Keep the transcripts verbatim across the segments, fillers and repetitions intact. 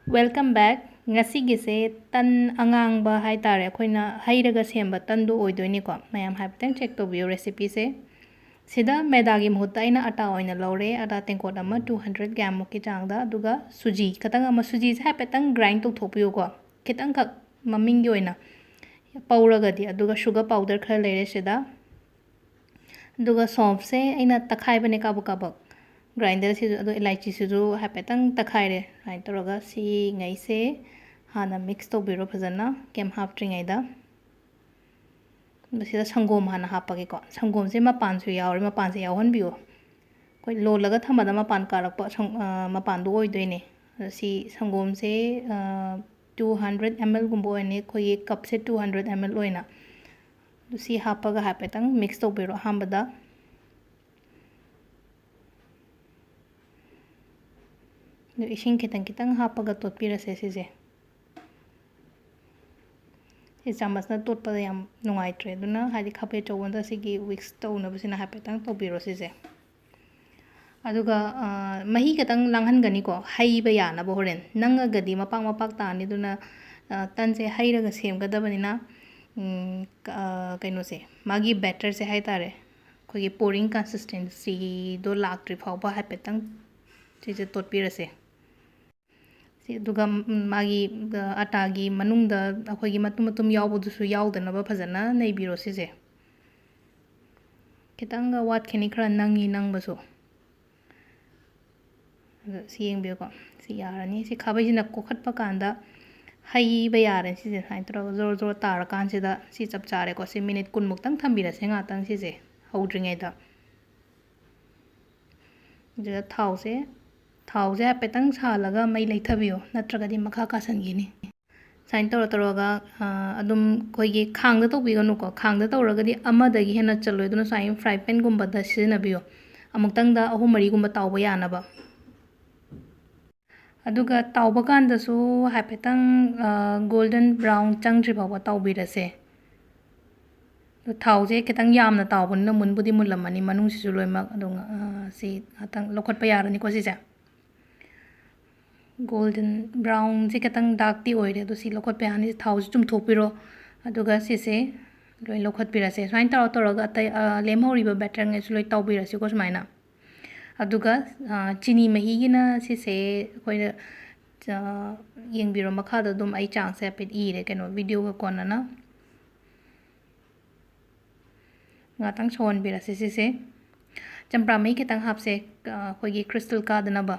Welcome back. ꯉꯁꯤꯒꯤꯁꯦ ꯇꯟ ꯑꯉꯥꯡꯕ ꯍꯥꯏꯇꯥꯔꯦ, ꯑꯩꯈꯣꯏꯅ ꯍꯩꯔꯒ ꯁꯦꯝꯕ ꯇꯟꯗꯣ ꯑꯣꯏꯗꯣꯏꯅꯤꯀꯣ꯫ ꯃꯌꯥꯝ ꯍꯥꯏꯐꯦꯠꯇꯪ check ꯇꯧꯕꯤꯌꯨ recipeꯁꯦ꯫ ꯁꯤꯗ ꯃꯦꯗꯥꯒꯤ ꯃꯍꯨꯠꯇ ꯑꯩꯅ ꯑꯇꯥ ꯑꯣꯏꯅ ꯂꯧꯔꯦ, ꯑꯇꯥ ꯇꯦꯡꯀꯣꯠ ꯑꯃ two hundred gram ꯃꯨꯛꯀꯤ ꯆꯥꯡꯗ, ꯑꯗꯨꯒ ꯁꯨꯖꯤ ꯈꯇꯪ ꯑꯃ, ꯁꯨꯖꯤꯁꯦ ꯍꯥꯏꯐꯦꯠꯇꯪ grind ꯇꯧꯊꯣꯛꯄꯤꯌꯨꯀꯣ, ꯈꯤꯇꯪꯈꯛ ꯃꯃꯤꯡꯒꯤ ꯑꯣꯏꯅ ꯄꯧꯔꯒꯗꯤ, ꯑꯗꯨꯒ sugar powder ꯈꯔ ꯂꯩꯔꯦ ꯁꯤꯗ꯫ ꯑꯗꯨꯒ ꯁꯣꯝꯐꯁꯦ ꯑꯩꯅ ꯇꯛꯈꯥꯏꯕꯅꯦ ꯀꯥꯕꯛ ꯀꯥꯕꯛ꯫ Grinderꯁꯤꯁꯨ, ꯑꯗꯣ ꯏꯂꯥꯏꯆꯤꯁꯤꯁꯨ ꯍꯥꯏꯐꯦꯠꯇꯪ ꯇꯛꯈꯥꯏꯔꯦ꯫ ꯁꯨꯃꯥꯏꯅ ꯇꯧꯔꯒ ꯁꯤꯉꯩꯁꯦ ꯍꯥꯟꯅ mix ꯇꯧꯕꯤꯔꯣ ꯐꯖꯅ, ꯀꯩꯝ ꯍꯥꯞꯇ꯭ꯔꯤꯉꯩꯗ꯫ ꯃꯁꯤꯗ ꯁꯪꯒꯣꯝ ꯍꯥꯟꯅ ꯍꯥꯞꯄꯒꯦꯀꯣ꯫ ꯁꯪꯒꯣꯝꯁꯦ ꯃꯄꯥꯟꯁꯨ ꯌꯥꯎꯔꯦ, ꯃꯄꯥꯟꯁꯦ ꯌꯥꯎꯍꯟꯕꯤꯌꯣ꯫ ꯑꯩꯈꯣꯏ ꯂꯣꯜꯂꯒ ꯊꯝꯕꯗ ꯃꯄꯥꯟ ꯀꯥꯔꯛꯄ ꯁꯪ-, ꯑ, ꯃꯄꯥꯟꯗꯣ ꯑꯣꯏꯗꯣꯏꯅꯦ꯫ ꯑꯗꯣ ꯁꯤ ꯁꯪꯒꯣꯝꯁꯦ, ꯑ, two hundred ml ꯒꯨꯝꯕ ꯑꯣꯏꯅꯤ꯫ ꯑꯩꯈꯣꯏꯒꯤ cupꯁꯦ two hundred ml ꯑꯣꯏꯅ꯫ ꯑꯗꯨ ꯁꯤ ꯍꯥꯞꯄꯒ ꯍꯥꯏꯐꯦꯠꯇꯪ mix ꯇꯧꯕꯤꯔꯣ ꯑꯍꯥꯟꯕꯗ꯫ ꯑꯗꯨ ꯏꯁꯤꯡ ꯈꯤꯇꯪ ꯈꯤꯇꯪ ꯍꯥꯞꯄꯒ ꯇꯣꯠꯄꯤꯔꯁꯦ ꯁꯤꯁꯦ꯫ ꯁꯤ ꯆꯥꯃꯁꯅ ꯇꯣꯠꯄꯗ ꯌꯥꯝ ꯅꯨꯡꯉꯥꯏꯇ꯭ꯔꯦ, ꯑꯗꯨꯅ ꯍꯥꯏꯗꯤ ꯈꯥꯕꯩ ꯑꯆꯧꯕꯗ ꯁꯤꯒꯤ whisk ꯇꯧꯅꯕꯁꯤꯅ ꯍꯥꯏꯐꯦꯠꯇꯪ ꯇꯧꯕꯤꯔꯣ ꯁꯤꯁꯦ꯫ ꯑꯗꯨꯒ, ꯑ, ꯃꯍꯤ ꯈꯤꯇꯪ ꯂꯥꯡꯍꯟꯒꯅꯤꯀꯣ, ꯍꯩꯕ ꯌꯥꯅꯕ ꯍꯣꯔꯦꯟ꯫ ꯅꯪꯉꯒꯗꯤ ꯃꯄꯥꯛ ꯃꯄꯥꯛ ꯇꯥꯅꯤ, ꯑꯗꯨꯅ, ꯑ, ꯇꯟꯁꯦ ꯍꯩꯔꯒ ꯁꯦꯝꯒꯗꯕꯅꯤꯅ, ꯎꯝ, ꯀ-, ꯑ, ꯀꯩꯅꯣꯁꯦ, ꯃꯥꯒꯤ batterꯁꯦ ꯍꯥꯏꯇꯥꯔꯦ, ꯑꯩꯈꯣꯏꯒꯤ pouring consistencyꯗꯣ ꯂꯥꯛꯇ꯭ꯔꯤ ꯐꯥꯎꯕ ꯍꯥꯏꯐꯦꯠꯇꯪ ꯁꯤꯁꯦ ꯇꯣꯠꯄꯤꯔꯁꯦ꯫ ꯁꯤ, ꯑꯗꯨꯒ, ꯎꯝ, ꯃꯥꯒꯤ, ꯑ, ꯑꯇꯥꯒꯤ ꯃꯅꯨꯡꯗ ꯑꯩꯈꯣꯏꯒꯤ ꯃꯇꯨꯝ ꯃꯇꯨꯝ ꯌꯥꯎꯕꯗꯨꯁꯨ ꯌꯥꯎꯗꯅꯕ ꯐꯖꯅ ꯅꯩꯕꯤꯔꯣ ꯁꯤꯁꯦ꯫ ꯈꯤꯇꯪꯒ ꯋꯥꯠꯈꯤꯅꯤ, ꯈꯔ ꯅꯪꯉꯤ ꯅꯪꯕꯁꯨ꯫ ꯑꯗꯣ ꯁꯤ ꯌꯦꯡꯕꯤꯌꯨꯀꯣ, ꯁꯤ ꯌꯥꯔꯅꯤ꯫ ꯁꯤ ꯈꯥꯕꯩꯁꯤꯅ ꯀꯣꯛꯈꯠꯄ ꯀꯥꯟꯗ ꯍꯩꯕ ꯌꯥꯔꯦ꯫ ꯁꯤꯁꯦ ꯁꯨꯃꯥꯏꯅ ꯇꯧꯔꯒ ꯖꯣꯔ ꯖꯣꯔ ꯇꯥꯔꯀꯥꯟꯁꯤꯗ ꯁꯤ ꯆꯞ ꯆꯥꯔꯦꯀꯣ꯫ ꯁꯤ minute ꯀꯨꯟꯃꯨꯛꯇꯪ ꯊꯝꯕꯤꯔꯁꯦ ꯉꯥꯛꯇꯪ ꯁꯤꯁꯦ ꯍꯧꯗ꯭ꯔꯤꯉꯩꯗ꯫ ꯑꯗꯨꯗ ꯊꯥꯎꯁꯦ, ꯊꯥꯎꯁꯦ ꯍꯥꯏꯐꯦꯠꯇꯪ ꯁꯥꯍꯜꯂꯒ ꯃꯩ ꯂꯩꯊꯕꯤꯌꯣ, ꯅꯠꯇ꯭ꯔꯒꯗꯤ ꯃꯈꯥ ꯀꯥꯁꯟꯈꯤꯅꯤ꯫ ꯁꯨꯃꯥꯏꯅ ꯇꯧꯔ ꯇꯧꯔꯒ, ꯑ, ꯑꯗꯨꯝ ꯑꯩꯈꯣꯏꯒꯤ ꯈꯥꯡꯗ ꯇꯧꯕꯤꯒꯅꯨꯀꯣ, ꯈꯥꯡꯗ ꯇꯧꯔꯒꯗꯤ ꯑꯃꯗꯒꯤ ꯍꯦꯟꯅ ꯆꯠꯂꯣꯏ, ꯑꯗꯨꯅ ꯁꯨꯃꯥꯏꯅ fry panꯒꯨꯝꯕꯗ ꯁꯤꯖꯤꯟꯅꯕꯤꯌꯣ꯫ ꯑꯃꯨꯛꯇꯪꯗ ꯑꯍꯨꯝ ꯃꯔꯤꯒꯨꯝꯕ ꯇꯥꯎꯕ ꯌꯥꯅꯕ꯫ ꯑꯗꯨꯒ ꯇꯥꯎꯕ ꯀꯥꯟꯗꯁꯨ ꯍꯥꯏꯐꯦꯠꯇꯪ, ꯑ, golden brown ꯆꯪꯗ꯭ꯔꯤ ꯐꯥꯎꯕ ꯇꯥꯎꯕꯤꯔꯁꯦ꯫ ꯑꯗꯣ ꯊꯥꯎꯁꯦ ꯈꯤꯇꯪ ꯌꯥꯝꯅ ꯇꯥꯎꯕꯅꯤꯅ ꯃꯨꯟꯕꯨꯗꯤ ꯃꯨꯜꯂꯝꯃꯅꯤ ꯃꯅꯨꯡꯁꯤꯁꯨ ꯂꯣꯏꯅꯃꯛ꯫ ꯑꯗꯣ, ꯑ, ꯁꯤ ꯉꯥꯛꯇꯪ ꯂꯧꯈꯠꯄ ꯌꯥꯔꯅꯤꯀꯣ ꯁꯤꯁꯦ꯫ Golden brownꯁꯦ ꯈꯤꯇꯪ darkꯇꯤ ꯑꯣꯏꯔꯦ, ꯑꯗꯣ ꯁꯤ ꯂꯧꯈꯠꯄ ꯌꯥꯅꯤ꯫ ꯊꯥꯎꯁꯤ ꯆꯨꯝꯊꯣꯛꯄꯤꯔꯣ, ꯑꯗꯨꯒ ꯁꯤꯁꯦ ꯂꯣꯏ ꯂꯧꯈꯠꯄꯤꯔꯁꯦ꯫ ꯁꯨꯃꯥꯏꯅ ꯇꯧꯔ ꯇꯧꯔꯒ ꯑꯇꯩ, ꯑ, ꯂꯦꯝꯍꯧꯔꯤꯕ batterꯉꯩꯁꯨ ꯂꯣꯏ ꯇꯧꯕꯤꯔꯁꯤꯀꯣ ꯁꯨꯃꯥꯏꯅ꯫ ꯑꯗꯨꯒ, ꯑ, ꯆꯤꯅꯤ ꯃꯍꯤꯒꯤꯅ ꯁꯤꯁꯦ ꯑꯩꯈꯣꯏꯅ, ꯑ, ꯌꯦꯡꯕꯤꯔꯣ, ꯃꯈꯥꯗ ꯑꯗꯨꯝ ꯑꯩ ꯆꯥꯡꯁꯦ ꯍꯥꯏꯐꯦꯠ ꯏꯔꯦ, ꯀꯩꯅꯣ, videoꯒ ꯀꯣꯟꯅꯅ꯫ ꯉꯥꯛꯇꯪ ꯁꯧꯍꯟꯕꯤꯔꯁꯤ ꯁꯤꯁꯦ꯫ ꯆꯝꯄ꯭ꯔꯥ ꯃꯍꯤ ꯈꯤꯇꯪ ꯍꯥꯞꯁꯦ, ꯑ, ꯑꯩꯈꯣꯏꯒꯤ crystal ꯀꯥꯗꯅꯕ꯫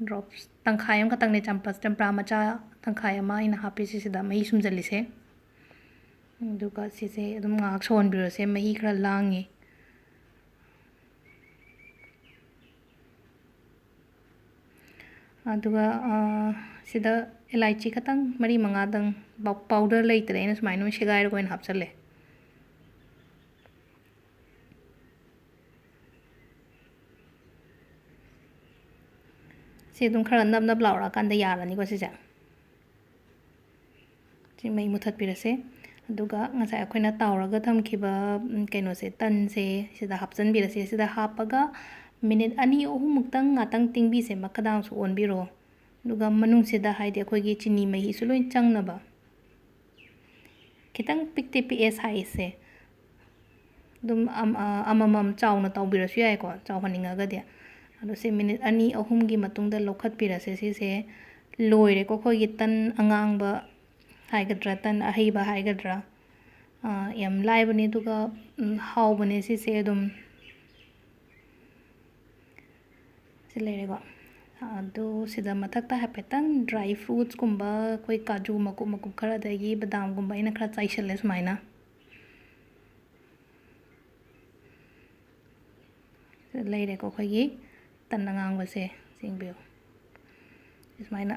Drops ꯇꯪꯈꯥꯏ ꯑꯃꯈꯛꯇꯪꯅꯦ, ꯆꯝꯄ꯭ꯔꯥ, ꯆꯝꯄ꯭ꯔꯥ ꯃꯆꯥ ꯇꯪꯈꯥꯏ ꯑꯃ ꯑꯩꯅ ꯍꯥꯞꯄꯤꯁꯤ ꯁꯤꯗ, ꯃꯍꯤ ꯁꯨꯝꯖꯜꯂꯤꯁꯦ꯫ ꯑꯗꯨꯒ ꯁꯤꯁꯦ ꯑꯗꯨꯝ ꯉꯥꯏꯍꯥꯛ ꯁꯧꯍꯟꯕꯤꯔꯁꯦ, ꯃꯍꯤ ꯈꯔ ꯂꯥꯡꯉꯤ꯫ ꯑꯗꯨꯒ, ꯑ, ꯁꯤꯗ ꯏꯂꯥꯏꯆꯤ ꯈꯇꯪ, ꯃꯔꯤ ꯃꯉꯥꯗꯪ, ꯄꯥꯎ-, powder ꯂꯩꯇ꯭ꯔꯦ, ꯑꯩꯅ ꯁꯨꯃꯥꯏꯅ ꯑꯣꯏꯅ ꯁꯦꯒꯥꯏꯔꯒ ꯑꯣꯏꯅ ꯍꯥꯞꯆꯜꯂꯦ꯫ ꯁꯤ ꯑꯗꯨꯝ ꯈꯔ ꯅꯞ ꯅꯞ ꯂꯥꯎꯔꯛꯑꯀꯥꯟꯗ ꯌꯥꯔꯅꯤꯀꯣ ꯁꯤꯁꯦ꯫ ꯁꯤ ꯃꯩ ꯃꯨꯊꯠꯄꯤꯔꯁꯦ꯫ ꯑꯗꯨꯒ ꯉꯁꯥꯏ ꯑꯩꯈꯣꯏꯅ ꯇꯥꯎꯔꯒ ꯊꯝꯈꯤꯕ, ꯎꯝ, ꯀꯩꯅꯣꯁꯦ, ꯇꯟꯁꯦ ꯁꯤꯗ ꯍꯥꯞꯆꯤꯟꯕꯤꯔꯁꯦ꯫ ꯁꯤꯗ ꯍꯥꯞꯄꯒ ꯃꯤꯅꯤꯠ ꯑꯅꯤ ꯑꯍꯨꯝꯃꯨꯛꯇꯪ ꯉꯥꯛꯇꯪ ꯇꯤꯡꯕꯤꯁꯦ, ꯃꯈꯥꯗꯥꯡꯁꯨ ꯑꯣꯟꯕꯤꯔꯣ꯫ ꯑꯗꯨꯒ ꯃꯅꯨꯡꯁꯤꯗ, ꯍꯥꯏꯗꯤ ꯑꯩꯈꯣꯏꯒꯤ ꯆꯤꯅꯤ ꯃꯍꯤꯁꯨ ꯂꯣꯏ ꯆꯪꯅꯕ꯫ ꯈꯤꯇꯪ ꯄꯤꯛꯇꯤ ꯄꯤꯛꯑꯦ sizeꯁꯦ꯫ ꯑꯗꯨꯝ ꯑꯝ-, ꯑ, ꯑꯃꯃꯝ ꯆꯥꯎꯅ ꯇꯧꯕꯤꯔꯁꯨ ꯌꯥꯏꯀꯣ, ꯆꯥꯎꯍꯟꯅꯤꯡꯉꯒꯗꯤ꯫ ꯑꯗꯣ ꯁꯤ ꯃꯤꯅꯤꯠ ꯑꯅꯤ ꯑꯍꯨꯝꯒꯤ ꯃꯇꯨꯡꯗ ꯂꯧꯈꯠꯄꯤꯔꯁꯦ꯫ ꯁꯤꯁꯦ ꯂꯣꯏꯔꯦꯀꯣ, ꯑꯩꯈꯣꯏꯒꯤ ꯇꯟ ꯑꯉꯥꯡꯕ ꯍꯥꯏꯒꯗ꯭ꯔꯥ, ꯇꯟ ꯑꯍꯩꯕ ꯍꯥꯏꯒꯗ꯭ꯔꯥ꯫ ꯑ, ꯌꯥꯝ ꯂꯥꯏꯕꯅꯦ, ꯑꯗꯨꯒ, ꯎꯝ, ꯍꯥꯎꯕꯅꯦ ꯁꯤꯁꯦ ꯑꯗꯨꯝ꯫ ꯁꯤ ꯂꯩꯔꯦꯀꯣ꯫ ꯑꯗꯨ ꯁꯤꯗ ꯃꯊꯛꯇ ꯍꯥꯏꯐꯦꯠꯇꯪ dry fruitsꯀꯨꯝꯕ, ꯑꯩꯈꯣꯏ ꯀꯥꯖꯨ ꯃꯀꯨꯞ ꯃꯀꯨꯞ ꯈꯔ, ꯑꯗꯒꯤ ꯕꯗꯥꯝꯒꯨꯝꯕ ꯑꯩꯅ ꯈꯔ ꯆꯥꯏꯁꯤꯜꯂꯦ ꯁꯨꯃꯥꯏꯅ꯫ ꯁꯤꯗ ꯂꯩꯔꯦꯀꯣ ꯑꯩꯈꯣꯏꯒꯤ ꯇꯟ ꯑꯉꯥꯡꯕꯁꯦ, ꯌꯦꯡꯕꯤꯌꯨ꯫ ꯁꯨꯃꯥꯏꯅ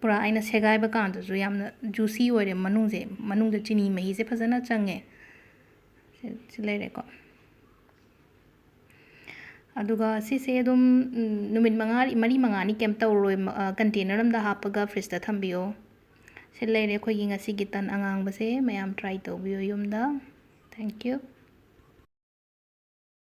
ꯄꯨꯔꯥ ꯑꯩꯅ ꯁꯦꯒꯥꯏꯕ ꯀꯥꯟꯗꯁꯨ ꯌꯥꯝꯅ juicy ꯑꯣꯏꯔꯦ ꯃꯅꯨꯡꯁꯦ, ꯃꯅꯨꯡꯗ ꯆꯤꯅꯤ ꯃꯍꯤꯁꯦ ꯐꯖꯅ ꯆꯪꯉꯦ꯫ ꯁꯤ, ꯁꯤ ꯂꯩꯔꯦꯀꯣ꯫ ꯑꯗꯨꯒ ꯁꯤꯁꯦ ꯑꯗꯨꯝ, ꯎꯝ, ꯅꯨꯃꯤꯠ ꯃꯉꯥ, ꯃꯔꯤ ꯃꯉꯥꯅꯤ ꯀꯩꯝ ꯇꯧꯔꯣꯏ, ꯃ-, ꯑ, container ꯑꯃꯗ ꯍꯥꯞꯄꯒ fridgeꯇ ꯊꯝꯕꯤꯌꯣ꯫ ꯁꯤ ꯂꯩꯔꯦ ꯑꯩꯈꯣꯏꯒꯤ ꯉꯁꯤꯒꯤ ꯇꯟ ꯑꯉꯥꯡꯕꯁꯦ, ꯃꯌꯥꯝ try ꯇꯧꯕꯤꯌꯣ ꯌꯨꯝꯗ꯫ Thank you꯫